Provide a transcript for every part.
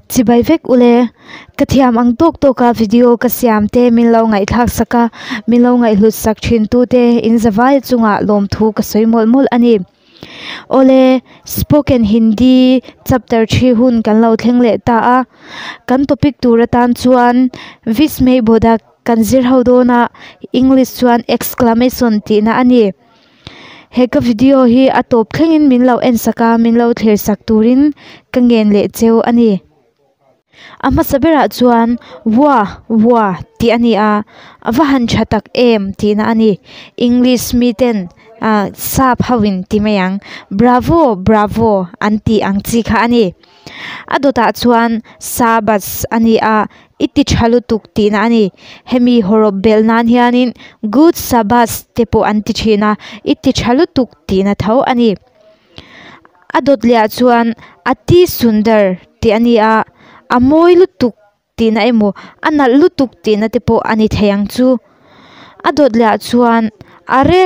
Chibai vek ule. Ka thiam ang tawk tawk a video ka siam te min lo ngaihthlak sak a, min lo ngaihhlut sak thin tu te in zavai chungah lawmthu ka sawi mawlh mawlh a ni. Awle, Spoken Hindi chapter thi hun kan lo thleng leh ta a, kan topic tur atan chuan Vismay Bodak kan zir ho dawn a, English chuan exclamation tihna a ni. He ka video hi a tawp thlengin min lo en sak a, min lo thlir sak turin ka ngen leh cheu a ni. A hmasa berah chuan Wah! Wah! tih a ni a, a va han tha tak em tihna a ni. English miten ah sap ho in ti mai ang, Bravo! Bravo! an tih ang chi kha a ni. A dawtah chuan Sabas a ni a, I ti tha lutuk tihna a ni. Hemi hawrawp belh nan hianin Good Sabbath te pawh an ti thin a, i ti tha lutuk tihna tho a ni. A dawt lehah chuan Ati Sundar tih a ni a, a mawi lutuk tihna emaw a nalh lutuk tihna te pawh a ni thei ang chu. A dawt lehah chuan Are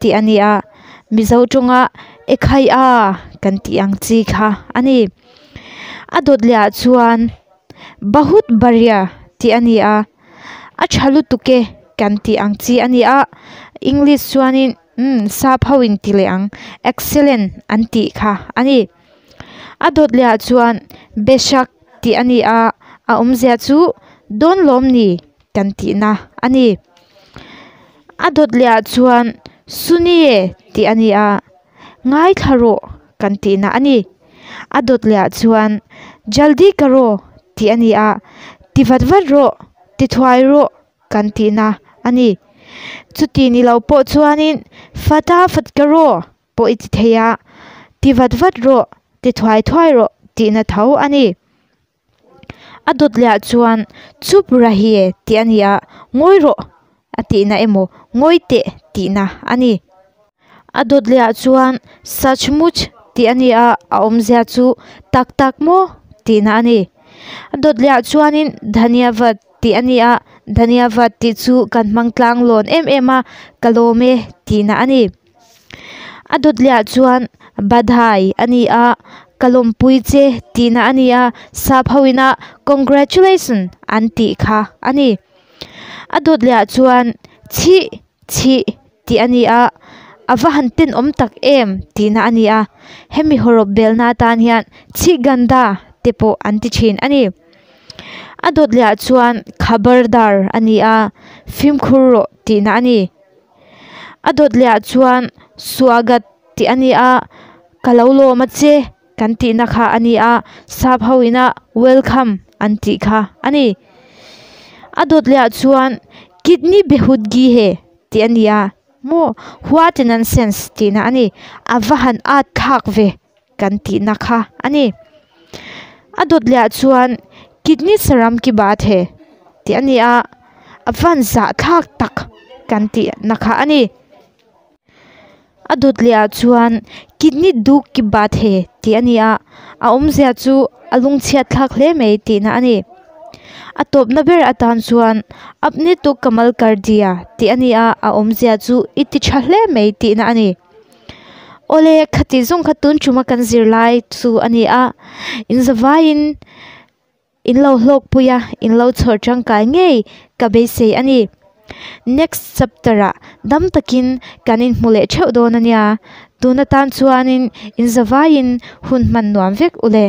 tih a ni a, Mizo tawnga Ekhai a kan tih ang chi kha a ni. A dawt lehah chuan Bahut Baria tih a ni a, a tha lutuk e kan tih ang chi a ni a, English chuanin umm sap ho in ti leh ang excellent an tih kha a ni. A dawt leh ah chuan Beshak tih a ni a, a awmzia chu dawn lawm ni kan tihna a ni. A dawt leh ah chuan Suniye tih a ni a, ngaithla rawh kan tihna a ni. A dawt leh ah chuan Jaldi karo tih a ni a, ti vat vat rawh, ti thuai rawh kan tihna a ni. Chuti ni lo pawh chuanin Fata fat karo pawh i ti thei a, ti vat vat rawh, ti thuai thuai rawh tihna tho a ni. A dawt leh ah chuan Chup rahiye tih a ni a, ngawi rawh a tihna emaw ngawi teh tihna a ni. A dawt leh ah chuan Sachmuch tih a ni a, a awmzia chu tak tak maw tihna a ni. A dawt leh ah chuanin Dhanyavad tih a ni a, Dhanyavad tih chu kan hmang tlang lawn em em a, ka lawm e tihna a ni. A dawt leh ah chuan Badhai a ni a, ka lawmpui che tihna a ni a, sap ho ina congratulation an tih kha a ni. A dawt leh ah chuan chhih chhih tih a ni a, a va han tenawm tak em tihna a ni a, hemi hawrawp belna atan hian chhih ganda te pawh an ti thin a ni. A dawt leh ah chuan khabardar a ni a, fimkhur rawh tihna a ni. A dawt leh ah chuan swagat tih a ni a, ka lo lawm a che kan tihna kha a ni a, sap ho ina welcome an tih kha a ni. A dawt leh ah chuan kidney behut gi he tih a ni a maw what a nonsense tihna a ni, a va han at thlak ve kan tihna kha a ni. A dawt leh ah chuan kidney saram ki baat he tih a ni a, a van zah thlak tak kan tihna kha a ni. A dawt leh ah chuan kidney duk ki baat he tih a ni a, a awmzia chu a lungchhiat thlak hle mai tihna a ni. A tawpna ber atan chuan apne to kamal kar diya tih a ni a, a awmzia chu i ti tha hle mai tihna a ni. Awle khati zawng kha tun tuma kan zirlai chu a ni a, inzavaiin In lo hlawkpui a, in lo chhawr tangkai ngei ka beisei a ni. Next chapter ah dam takin kan inhmu leh theuh dawn a nia. Tun atan chuanin in zavaiin hun hman nuam vek ule.